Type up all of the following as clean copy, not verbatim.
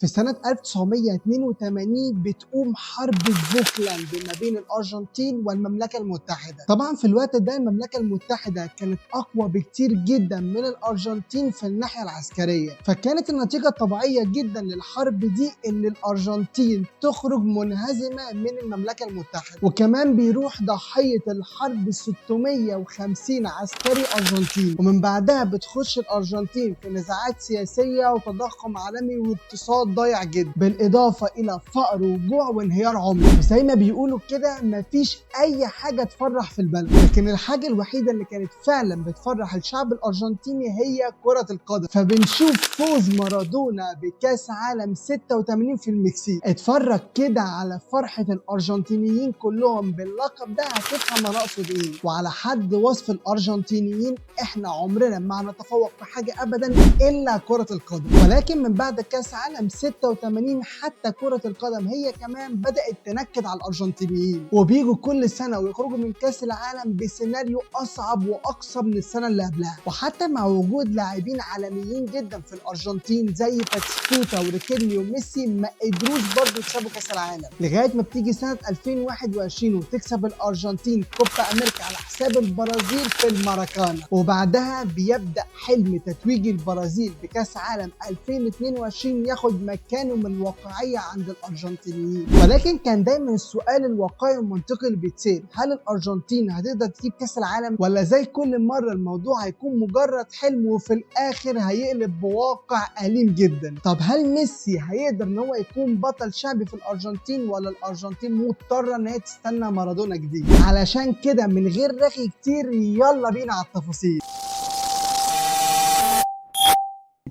في سنة 1982 بتقوم حرب فوكلاند ما بين الأرجنتين والمملكة المتحدة. طبعا في الوقت ده المملكة المتحدة كانت أقوى بكتير جدا من الأرجنتين في الناحية العسكرية، فكانت النتيجة الطبيعية جدا للحرب دي إن الأرجنتين تخرج منهزمة من المملكة المتحدة، وكمان بيروح ضحية الحرب 650 عسكري أرجنتين. ومن بعدها بتخش الأرجنتين في نزاعات سياسية وتضخم عالمي واقتصاد ضايع جدا، بالإضافة إلى فقر وجوع وانهيار عملة. وزي ما بيقولوا كده مفيش أي حاجة تفرح في البلد، لكن الحاجة الوحيدة اللي كانت فعلا بتفرح الشعب الأرجنتيني هي كرة القدم. فبنشوف فوز مارادونا بكأس عالم 86 في المكسيك. اتفرج كده على فرحة الأرجنتينيين كلهم باللقب ده هتفهم أنا أقصد إيه. وعلى حد وصف الأرجنتينيين إحنا عمرنا ما هنتفوق في حاجة أبدا إلا كرة القدم. ولكن من بعد كأس عالم 86 حتى كرة القدم هي كمان بدأت تنكد على الأرجنتينيين، وبيجوا كل سنة ويخرجوا من كأس العالم بسيناريو أصعب وأقصى من السنة اللي قبلها. وحتى مع وجود لاعبين عالميين جدا في الأرجنتين زي باتيستوتا وريكيلمي وميسي ما قدروش برضه يكسبوا كأس العالم، لغاية ما بتيجي سنة 2021 وتكسب الأرجنتين كوبا أمريكا على حساب البرازيل في الماراكانا. وبعدها بيبدأ حلم تتويج البرازيل بكأس عالم 2022 ياخد مكانه من الواقعية عند الأرجنتينيين. ولكن كان دايما السؤال الواقعي والمنطقي اللي بيتسأل، هل الأرجنتين هتقدر تجيب كأس العالم ولا زي كل مرة الموضوع هيكون مجرد حلم وفي الآخر هيقلب بواقع أليم جدا؟ طب هل ميسي هيقدر ان هو يكون بطل شعبي في الأرجنتين ولا الأرجنتين مضطرة ان هي تستنى مارادونا جديد؟ علشان كده من غير رغي كتير يلا بينا على التفاصيل.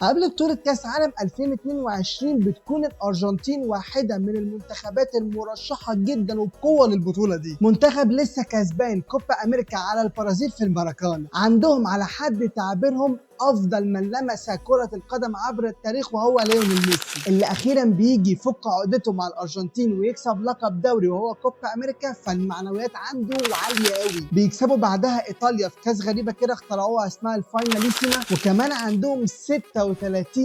قبل بطولة كأس عالم 2022 بتكون الأرجنتين واحدة من المنتخبات المرشحة جدا وبقوة للبطولة دي. منتخب لسه كسبان كوبا أمريكا على البرازيل في الماراكانا، عندهم على حد تعبيرهم أفضل من لمس كرة القدم عبر التاريخ وهو ليونيل ميسي، اللي أخيرا بيجي يفك عقدته مع الأرجنتين ويكسب لقب دوري وهو كوبا أمريكا، فالمعنويات عنده عالية قوي. بيكسبوا بعدها إيطاليا في كاس غريبة كده اخترعوها اسمها الفايناليسيما، وكمان عندهم 36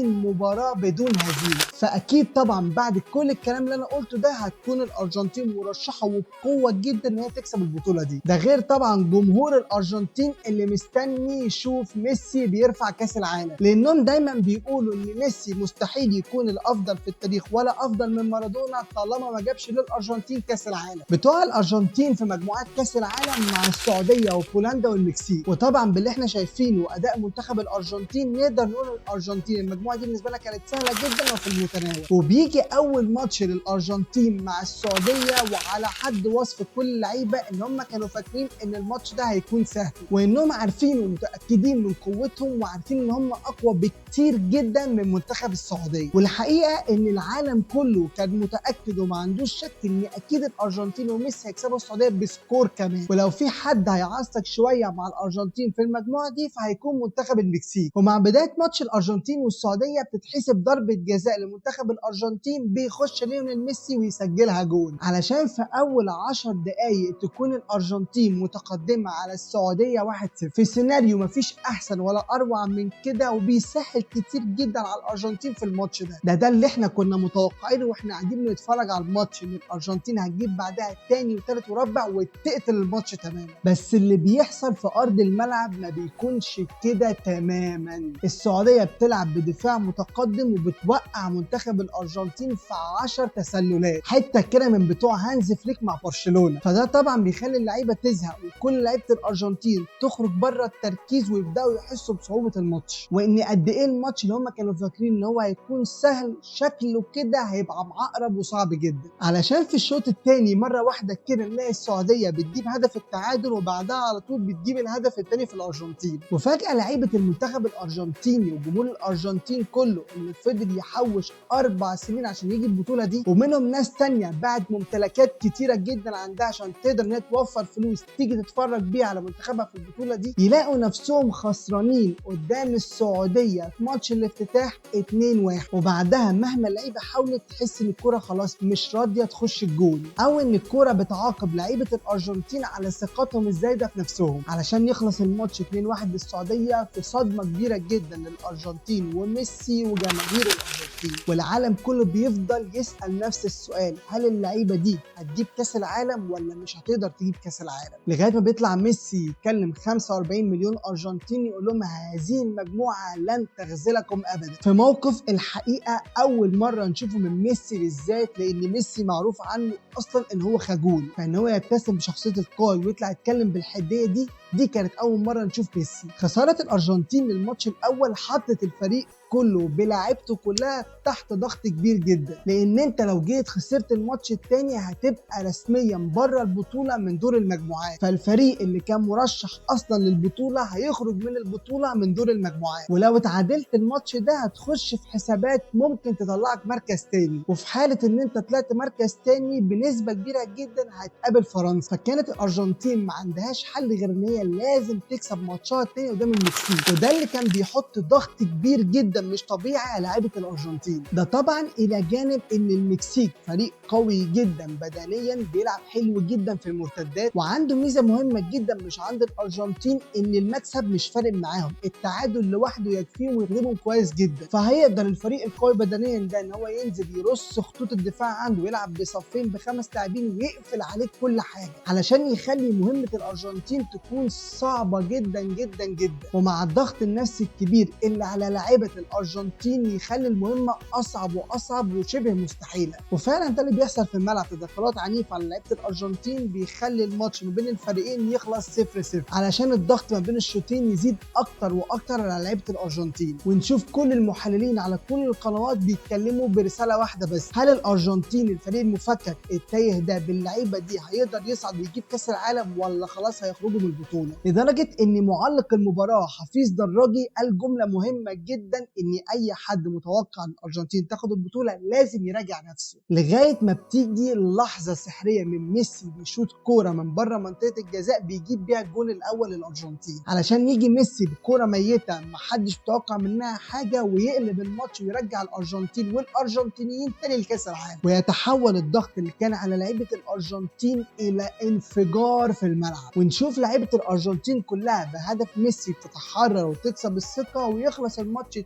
مباراة بدون هزيمة. فأكيد طبعا بعد كل الكلام اللي أنا قلته ده هتكون الأرجنتين مرشحة وبقوة جدا إن هي تكسب البطولة دي، ده غير طبعا جمهور الأرجنتين اللي مستني يشوف ميسي بيرفع كاس العالم، لانهم دايما بيقولوا ان ميسي مستحيل يكون الافضل في التاريخ ولا افضل من مارادونا طالما ما جابش للارجنتين كاس العالم. بتوع الارجنتين في مجموعات كاس العالم مع السعودية وبولندا والمكسيك، وطبعا باللي احنا شايفينه واداء منتخب الارجنتين نقدر نقول الارجنتين المجموعة دي بالنسبة لها كانت سهلة جدا وفي المتناول. وبيجي اول ماتش للارجنتين مع السعودية، وعلى حد وصف كل اللعيبة ان هم كانوا فاكرين ان الماتش ده هيكون سهل، وانهم عارفين ومتاكدين من قوتهم وعارفين ان هم اقوى بكتير جدا من منتخب السعودية. والحقيقة ان العالم كله كان متاكد وما عندوش شك ان اكيد الارجنتين وميسي هيكسبوا السعودية ب score كمان، ولو في حد هيعصب شوية مع الارجنتين في المجموعة دي فهيكون منتخب المكسيك. ومع بداية ماتش الارجنتين والسعودية بتتحسب ضربه جزاء لمنتخب الارجنتين، بيخش ليونيل ميسي ويسجلها جون، علشان في اول 10 دقائق تكون الارجنتين متقدمة على السعودية 1-0 في سيناريو مفيش احسن ولا اروع من كده، وبيسهل كتير جدا على الارجنتين في الماتش ده. ده اللي احنا كنا متوقعينه واحنا قاعدين بنتفرج على الماتش، ان الارجنتين هتجيب بعدها تاني وتالت ورابع وتقتل الماتش تماما. بس اللي بيحصل في ارض الملعب ما بيكونش كده تماما. السعودية بتلعب بدفاع متقدم وبتوقع منتخب الارجنتين في 10 تسللات، حتة كده من بتوع هانز فليك مع برشلونة. فده طبعا بيخلي اللعيبة تزهق وكل لعيبة الارجنتين تخرج بره التركيز ويبداوا يحسوا بصعوبة الماتش، وان قد ايه الماتش اللي هم كانوا فاكرين ان هو هيكون سهل شكله كده هيبقى معقرب وصعب جدا. علشان في الشوط الثاني مرة واحدة كده نلاقي السعودية بتجيب هدف التعادل وبعدها على طول بتجيب الهدف الثاني في الارجنتين. وفجاة لعيبة المنتخب الارجنتيني وجمهور الارجنتين كله اللي فضل يحوش 4 سنين عشان يجي البطولة دي، ومنهم ناس ثانية باعت ممتلكات كتيرة جدا عندها عشان تقدر ان هي توفر فلوس تيجي تتفرج بيها على منتخبها في البطولة دي، يلاقوا نفسهم خسرانين قدام السعودية في ماتش الافتتاح 2-1. وبعدها مهما اللعيبة حاولت تحس ان الكره خلاص مش راضية تخش الجول، او ان الكره بتعاقب لعيبة الارجنتين على ثقتهم الزايدة في نفسهم، علشان يخلص الماتش 2-1 للسعودية في صدمة كبيرة جدا للارجنتين وميسي وجماهير الارجنتين. والعالم كله بيفضل يسال نفس السؤال، هل اللعيبة دي هتجيب كاس العالم ولا مش هتقدر تجيب كاس العالم؟ لغاية ما بيطلع ميسي يتكلم 45 مليون ارجنتيني يقول لهم هذه المجموعة لن تخذلكم ابدا. في موقف الحقيقة اول مرة نشوفه من ميسي بالذات، لان ميسي معروف عنه اصلا ان هو خجول، فان هو يبتسم بشخصية القائد ويطلع يتكلم بالحديه دي كانت اول مرة نشوف ميسي. خسارة الارجنتين للماتش الاول حطت الفريق كله بلاعيبته كلها تحت ضغط كبير جدا، لان انت لو جيت خسرت الماتش الثاني هتبقى رسميا بره البطولة من دور المجموعات، فالفريق اللي كان مرشح اصلا للبطولة هيخرج من البطولة من دور المجموعات، ولو اتعادلت الماتش ده هتخش في حسابات ممكن تطلعك مركز ثاني، وفي حاله ان انت طلعت مركز ثاني بنسبة كبيرة جدا هتقابل فرنسا. فكانت الارجنتين ما عندهاش حل غير ان هي لازم تكسب ماتشها الثاني قدام المكسيك، وده اللي كان بيحط ضغط كبير جدا مش طبيعي على لعيبة الارجنتين. ده طبعا الى جانب ان المكسيك فريق قوي جدا بدنيا، بيلعب حلو جدا في المرتدات، وعنده ميزة مهمة جدا مش عند الارجنتين، ان المكسب مش فارق معاهم، التعادل لوحده يكفيهم ويغلبهم كويس جدا. فهيقدر الفريق القوي بدنيا ده ان هو ينزل يرص خطوط الدفاع عنده ويلعب بصفين بخمس لاعبين ويقفل عليك كل حاجة، علشان يخلي مهمة الارجنتين تكون صعبة جدا جدا جدا. ومع الضغط النفسي الكبير اللي على لاعيبه الارجنتين يخلي المهمة اصعب واصعب وشبه مستحيلة. وفعلا ده اللي بيحصل في الملعب، تدخلات عنيفة على لعيبة الارجنتين بيخلي الماتش ما بين الفريقين يخلص 0-0، علشان الضغط ما بين الشوطين يزيد اكتر واكتر على لعيبة الارجنتين. ونشوف كل المحللين على كل القنوات بيتكلموا برسالة واحدة بس، هل الارجنتين الفريق المفكك التايه ده باللعيبه دي هيقدر يصعد ويجيب كاس العالم ولا خلاص هيخرجوا من البطولة؟ لدرجة ان معلق المباراة حفيظ دراجي قال جملة مهمة جدا، ان اي حد متوقع ان الارجنتين تاخد البطولة لازم يراجع نفسه. لغاية ما بتيجي لحظة سحريه من ميسي بيشوط كورة من بره منطقة الجزاء بيجيب بيها الجون الاول للارجنتين، علشان يجي ميسي بكوره ميته محدش متوقع منها حاجة ويقلب الماتش ويرجع الارجنتين والارجنتينيين تاني لكاس العالم، ويتحول الضغط اللي كان على لعيبة الارجنتين الى انفجار في الملعب. ونشوف لعيبة الارجنتين كلها بهدف ميسي بتتحرر وتكسب الثقة ويخلص الماتش 2-0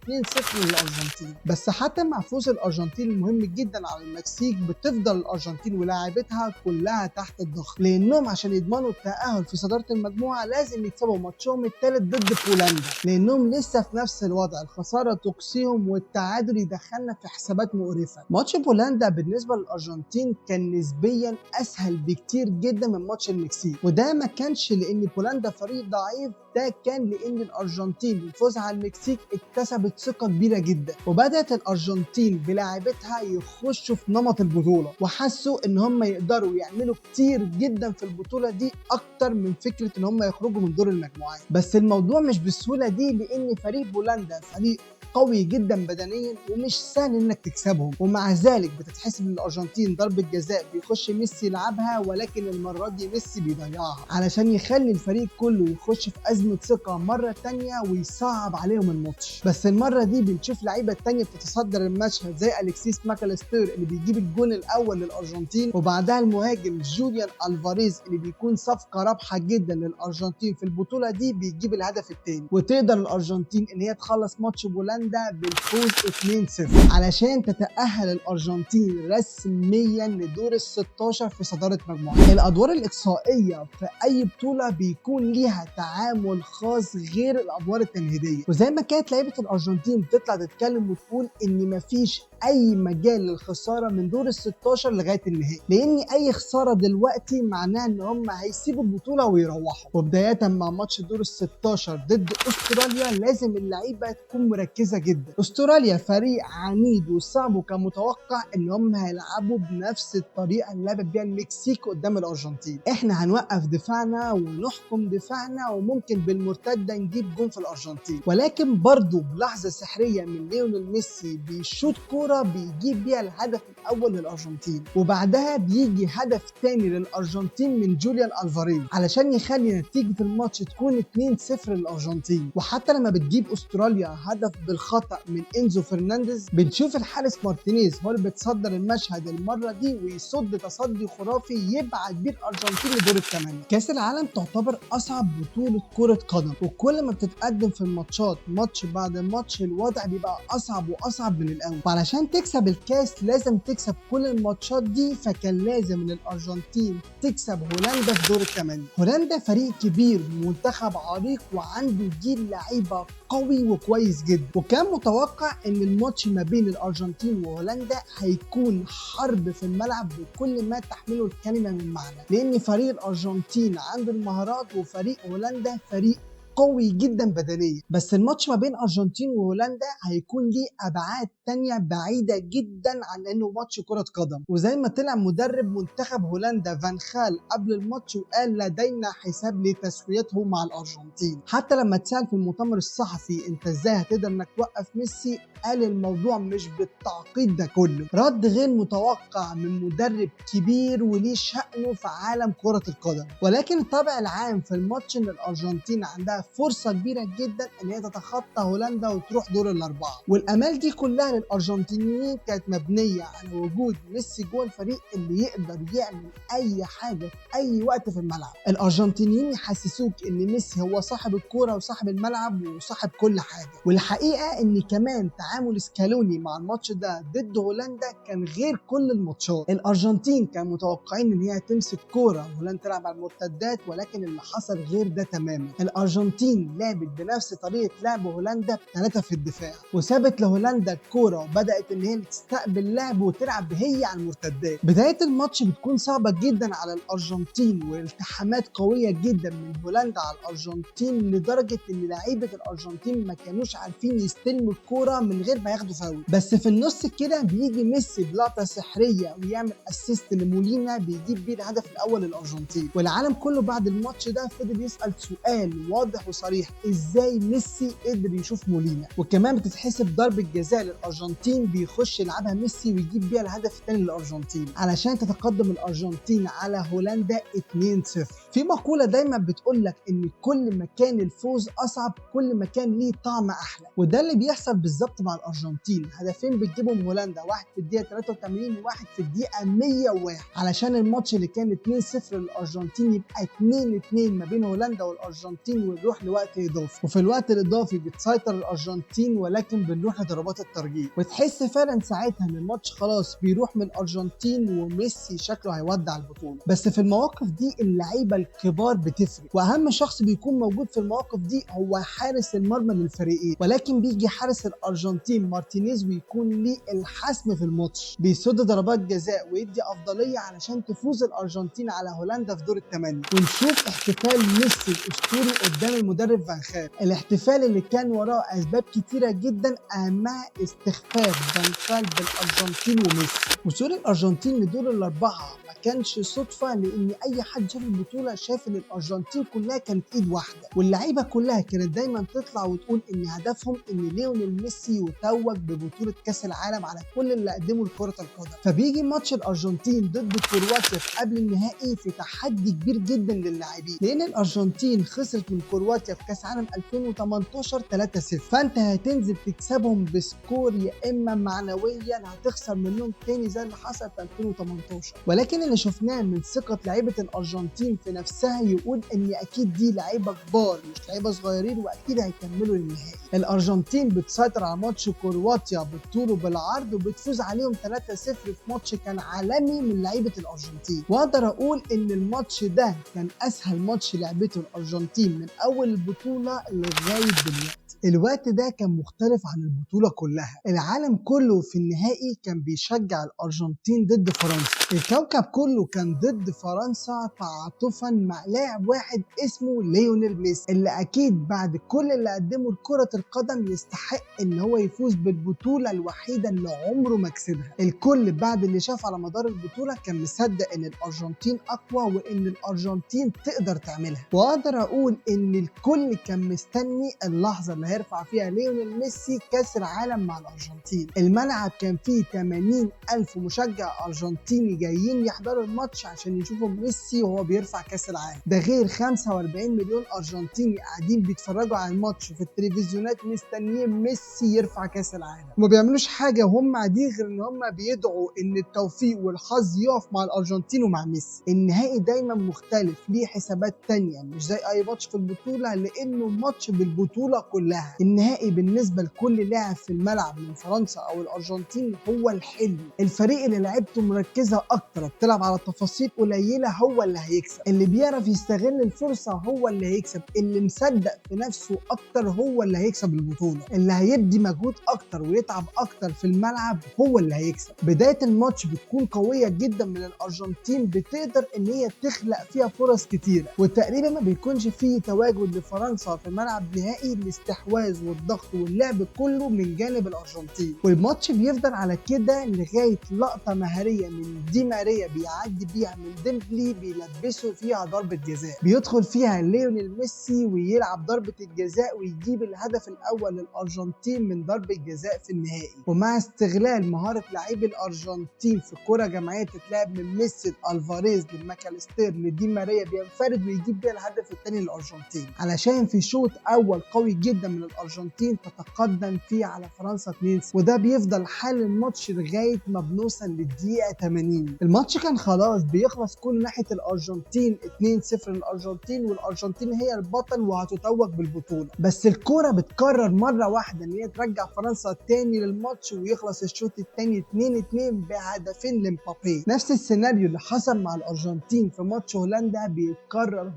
للارجنتين. بس حتى مع فوز الارجنتين المهم جدا على المكسيك بتفضل الارجنتين ولاعيبتها كلها تحت الضغط، لانهم عشان يضمنوا التاهل في صدارة المجموعة لازم يكسبوا ماتشهم الثالث ضد بولندا، لانهم لسه في نفس الوضع، الخسارة تقصيهم والتعادل يدخلنا في حسابات مقرفة. ماتش بولندا بالنسبة للارجنتين كان نسبيا اسهل بكتير جدا من ماتش المكسيك، وده ما كانش لان بولندا فريق ضعيف، ده كان لان الارجنتين بالفوز على المكسيك اكتسبت ثقة كبيرة جدا، وبدات الارجنتين بلاعبتها يخشوا في نمط البطولة، وحسوا ان هم يقدروا يعملوا كتير جدا في البطولة دي اكتر من فكرة ان هم يخرجوا من دور المجموعات. بس الموضوع مش بالسهولة دي، لان فريق بولندا فريق قوي جدا بدنيا ومش سهل انك تكسبهم، ومع ذلك بتتحسب للارجنتين ضربه جزاء بيخش ميسي يلعبها، ولكن المرة دي ميسي بيضيعها علشان يخلي الفريق كله يخش في ازمة ثقة مرة تانية ويصعب عليهم الماتش. بس المرة دي بنشوف لعيبة تانية بتتصدر المشهد زي الكسيس ماكاليستر اللي بيجيب الجون الاول للارجنتين، وبعدها المهاجم جوليان الفاريز اللي بيكون صفقة رابحه جدا للارجنتين في البطولة دي بيجيب الهدف الثاني، وتقدر الارجنتين ان هي تخلص ماتش بولندا بالفوز 2-0 علشان تتأهل الأرجنتين رسميا لدور ال 16 في صدارة مجموعتها. الأدوار الإقصائية في أي بطولة بيكون ليها تعامل خاص غير الأدوار التمهيدية، وزي ما كانت لعيبة الأرجنتين بتطلع تتكلم وتقول إن مفيش أي مجال للخسارة من دور ال 16 لغاية النهائي، لأن أي خسارة دلوقتي معناها إن هم هيسيبوا البطولة ويروحوا. وبداية مع ماتش دور ال 16 ضد أستراليا لازم اللعيبة تكون مركزة جدا. استراليا فريق عنيد وصعب، وكان متوقع ان هم هيلعبوا بنفس الطريقة اللي لعبت بيها المكسيك قدام الارجنتين، احنا هنوقف دفاعنا ونحكم دفاعنا وممكن بالمرتده نجيب جون في الارجنتين. ولكن برضه بلحظة سحريه من ليونيل ميسي بيشوط كورة كورة بيجيب بيها الهدف الاول للارجنتين، وبعدها بيجي هدف تاني للارجنتين من جوليان الفاريز علشان يخلي نتيجة الماتش تكون 2-0 للارجنتين. وحتى لما بتجيب استراليا هدف بالخطا من انزو فرنانديز، بنشوف الحارس مارتينيز هو اللي بيتصدر المشهد المرة دي ويصد تصدي خرافي يبعت بيه الارجنتين لدور الثمانية. كاس العالم تعتبر اصعب بطوله كره قدم، وكل ما بتتقدم في الماتشات ماتش بعد ماتش الوضع بيبقى اصعب واصعب من الاول، وعلشان تكسب الكاس لازم تكسب كل الماتشات دي، فكان لازم ان الارجنتين تكسب هولندا في دور الثمانية. هولندا فريق كبير ومنتخب عريق وعنده جيل لعيبة قوي وكويس جدا، وكان متوقع ان الماتش ما بين الارجنتين وهولندا هيكون حرب في الملعب بكل ما تحمله الكلمة من معنى، لان فريق الارجنتين عنده المهارات وفريق هولندا فريق قوي جدا بدنيا. بس الماتش ما بين ارجنتين وهولندا هيكون ليه ابعاد تانية بعيدة جدا عن انه ماتش كرة قدم، وزي ما طلع مدرب منتخب هولندا فان خال قبل الماتش وقال لدينا حساب لتسويته مع الارجنتين. حتى لما اتسال في المؤتمر الصحفي انت ازاي هتقدر انك توقف ميسي، قال الموضوع مش بالتعقيد ده كله. رد غير متوقع من مدرب كبير وليه شأنه في عالم كرة القدم. ولكن الطابع العام في الماتش ان الارجنتين عندها فرصة كبيرة جدا ان هي تتخطى هولندا وتروح دور الاربعة، والامال دي كلها للارجنتينيين كانت مبنية على وجود ميسي جوه الفريق اللي يقدر يعمل اي حاجة في اي وقت في الملعب. الارجنتينيين يحسسوك ان ميسي هو صاحب الكورة وصاحب الملعب وصاحب كل حاجة. والحقيقة ان كمان تعامل سكالوني مع الماتش ده ضد هولندا كان غير كل الماتشات. الارجنتين كانوا متوقعين ان هي تمسك كورة وهولندا تلعب على المرتدات، ولكن اللي حصل غير ده تماما. الارجنتين لعبت بنفس طريقه لعب هولندا بثلاثة في الدفاع، وسابت لهولندا الكورة وبدات ان هي تستقبل لعب وتلعب هي على المرتدات. بداية الماتش بتكون صعبة جدا على الارجنتين والتحامات قوية جدا من هولندا على الارجنتين، لدرجة ان لعيبة الارجنتين ما كانوش عارفين يستلموا الكورة من غير ما ياخدوا فاول. بس في النص كده بيجي ميسي بلقطة سحريه ويعمل assist لمولينا بيجيب بيه الهدف الاول للارجنتين. والعالم كله بعد الماتش ده فضل يسال سؤال واضح وصريح، ازاي ميسي قدر يشوف مولينا؟ وكمان بتتحسب ضربه جزاء للارجنتين بيخش يلعبها ميسي ويجيب بيها الهدف الثاني للارجنتين علشان تتقدم الارجنتين على هولندا 2-0. في مقولة دايما بتقول لك ان كل ما كان الفوز اصعب كل ما كان ليه طعم احلى، وده اللي بيحصل بالظبط مع الارجنتين. هدفين بتجيبهم هولندا، واحد في الدقيقة 83 وواحد في الدقيقة 101، علشان الماتش اللي كان 2-0 للارجنتين يبقى 2-2 ما بين هولندا والارجنتين ونروح لوقت اضافي. وفي الوقت الاضافي بتسيطر الارجنتين ولكن بنروح لضربات الترجيح، وتحس فعلا ساعتها ان الماتش خلاص بيروح من الارجنتين وميسي شكله هيودع البطولة. بس في المواقف دي اللعيبة الكبار بتفرق، واهم شخص بيكون موجود في المواقف دي هو حارس المرمى للفريقين، ولكن بيجي حارس الارجنتين مارتينيز ويكون ليه الحسم في الماتش، بيصد ضربات جزاء ويدي افضلية علشان تفوز الارجنتين على هولندا في دور الثمانية. ونشوف احتفال ميسي الاسطوري قدام المدرب فان خال، الاحتفال اللي كان وراه اسباب كتيرة جدا اهمها استخفاف فان خال بالارجنتين وميسي. وصول الارجنتين لدور الاربعة ما كانش صدفة، لان اي حد شاف البطولة شاف ان الارجنتين كلها كانت ايد واحدة، واللعيبة كلها كانت دايما تطلع وتقول ان هدفهم ان ليونيل ميسي يتوج ببطولة كاس العالم على كل اللي قدمه لكرة القدم. فبيجي ماتش الارجنتين ضد كرواتيا في قبل النهائي في تحدي كبير جدا للاعبين، لان الارجنتين خسرت من كرواتيا في كاس عالم 2018 3-0، فانت هتنزل تكسبهم ب score يا اما معنويا هتخسر منهم تاني زي اللي حصل في 2018. ولكن اللي شفناه من ثقة لعيبة الارجنتين في نفسها يقول ان اكيد دي لعيبة كبار مش لعيبة صغيرين واكيد هيكملوا للنهائي. الارجنتين بتسيطر على ماتش كرواتيا بالطول وبالعرض وبتفوز عليهم 3-0 في ماتش كان عالمي من لعيبة الارجنتين. واقدر اقول ان الماتش ده كان اسهل ماتش لعبته الارجنتين من اول البطولة لغاية دلوقتي. الوقت ده كان مختلف عن البطولة كلها، العالم كله في النهائي كان بيشجع الأرجنتين ضد فرنسا، الكوكب كله كان ضد فرنسا تعاطفا مع لاعب واحد اسمه ليونيل ميسي، اللي أكيد بعد كل اللي قدمه لكرة القدم يستحق إن هو يفوز بالبطولة الوحيدة اللي عمره ما كسبها. الكل بعد اللي شاف على مدار البطولة كان مصدق إن الأرجنتين أقوى وإن الأرجنتين تقدر تعملها، وأقدر أقول إن الكل كان مستني اللحظة اللي هيرفع فيها ليونيل ميسي كاس العالم مع الارجنتين. الملعب كان فيه 80 ألف مشجع ارجنتيني جايين يحضروا الماتش عشان يشوفوا ميسي وهو بيرفع كاس العالم، ده غير 45 مليون ارجنتيني قاعدين بيتفرجوا على الماتش في التلفزيونات مستنيين ميسي يرفع كاس العالم. وما بيعملوش حاجة وهم قاعدين غير ان هم بيدعوا ان التوفيق والحظ يقف مع الارجنتين ومع ميسي. النهائي دايما مختلف، ليه حسابات تانية مش زي اي ماتش في البطولة، لانه ماتش بالبطولة كلها. النهائي بالنسبة لكل لاعب في الملعب من فرنسا او الارجنتين هو الحلم. الفريق اللي لعبته مركزه اكتر بتلعب على تفاصيل قليله هو اللي هيكسب، اللي بيعرف يستغل الفرصة هو اللي هيكسب، اللي مصدق في نفسه اكتر هو اللي هيكسب البطولة، اللي هيدي مجهود اكتر ويتعب اكتر في الملعب هو اللي هيكسب. بداية الماتش بتكون قوية جدا من الارجنتين، بتقدر ان هي تخلق فيها فرص كتيرة، وتقريبا ما بيكونش فيه تواجد لفرنسا في الملعب نهائي. الاستحواذ والضغط واللعب كله من جانب الارجنتين، والماتش بيفضل على كده لغاية لقطة مهاريه من دي ماريا بيعدي بيها من ديمبلي بيلبسه فيها ضربه جزاء، بيدخل فيها ليونيل ميسي ويلعب ضربه الجزاء ويجيب الهدف الاول للارجنتين من ضربه جزاء في النهائي. ومع استغلال مهارة لعيب الارجنتين في كره جماعية تتلعب من ميسي لالفاريز لماكاليستير لدي ماريا بينفرد ويجيب بيها الهدف الثاني للارجنتين، علشان في شوط اول قوي جدا من الارجنتين تتقدم فيه على فرنسا 2-0، وده بيفضل حال الماتش لغاية ما بنوصل للدقيقه 80. الماتش كان خلاص بيخلص كل ناحية الارجنتين 2-0 للارجنتين، والارجنتين هي البطل وهتتوج بالبطولة، بس الكورة بتكرر مرة واحدة ان هي ترجع فرنسا تاني للماتش ويخلص الشوط الثاني 2-2 بهدفين لمبابي. نفس السيناريو اللي حصل مع الارجنتين في ماتش هولندا بيتكرر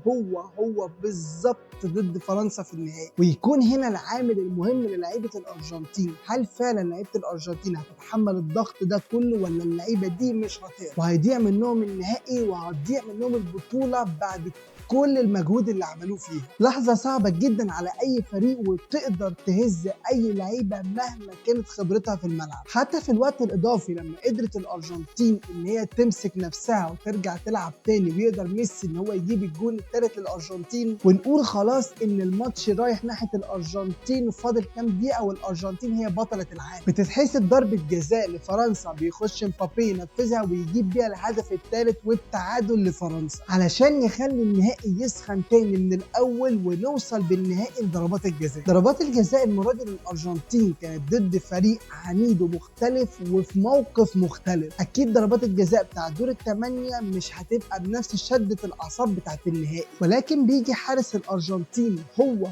هو بالظبط ضد فرنسا في النهائي، ويكون هنا العامل المهم للعيبة الارجنتين، هل فعلا لعيبة الارجنتين هتتحمل الضغط ده كله ولا اللعيبة دي مش هتقدر وهيضيع منهم النهائي وهتضيع منهم البطولة بعد كل المجهود اللي عملوه فيها. لحظة صعبة جدا على اي فريق وتقدر تهز اي لعيبة مهما كانت خبرتها في الملعب. حتى في الوقت الاضافي لما قدرت الارجنتين ان هي تمسك نفسها وترجع تلعب تاني ويقدر ميسي ان هو يجيب الجون الثالث للارجنتين، ونقول خلاص ان الماتش رايح ناحية الارجنتين وفاضل كام دقيقة والارجنتين هي بطلة العالم، بتتحسب ضربه جزاء لفرنسا، بيخش مبابي ينفذها ويجيب بيها الهدف الثالث والتعادل لفرنسا، علشان يخلي النهائي يسخن تاني من الاول ونوصل بالنهائي لضربات الجزاء. ضربات الجزاء المرة دي للارجنتين كانت ضد فريق عنيد ومختلف وفي موقف مختلف. اكيد ضربات الجزاء بتاع دور الثمانية مش هتبقى بنفس شده الاعصاب بتاعت النهائي، ولكن بيجي حارس الارجنتين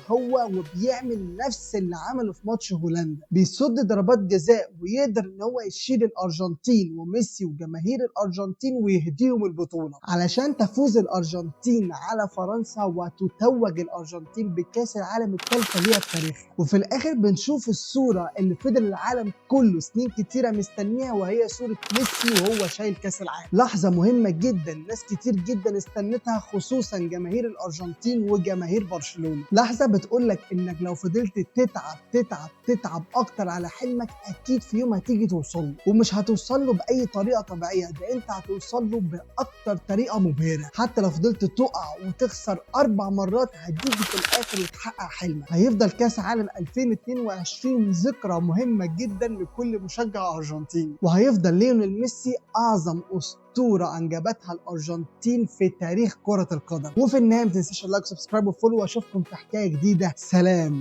هو وبيعمل نفس اللي عمله في ماتش هولندا، بيصد ضربات جزاء ويقدر ان هو يشيل الارجنتين وميسي وجماهير الارجنتين ويهديهم البطولة، علشان تفوز الارجنتين على فرنسا وتتوج الارجنتين بكاس العالم الثالثة ليها في تاريخها. وفي الاخر بنشوف الصورة اللي فضل العالم كله سنين كتيرة مستنيها، وهي صوره ميسي وهو شايل كاس العالم. لحظة مهمة جدا ناس كتير جدا استنتها، خصوصا جماهير الارجنتين وجماهير برشلونة. لحظة بتقول لك انك لو فضلت تتعب تتعب تتعب اكتر على حلمك اكيد في يوم هتيجي توصل له، ومش هتوصل له باي طريقه طبيعية، ده انت هتوصل له باكتر طريقه مبهرة. حتى لو فضلت تقع وتخسر 4 مرات هتيجي في الاخر وتحقق حلمك. هيفضل كاس عالم 2022 ذكرى مهمة جدا لكل مشجع ارجنتيني، وهيفضل ليونيل ميسي اعظم اسطورة انجبتها الارجنتين في تاريخ كره القدم. وفي النهاية ما تنساش ال like و subscribe و follow، واشوفكم في حكاية جديدة. سلام.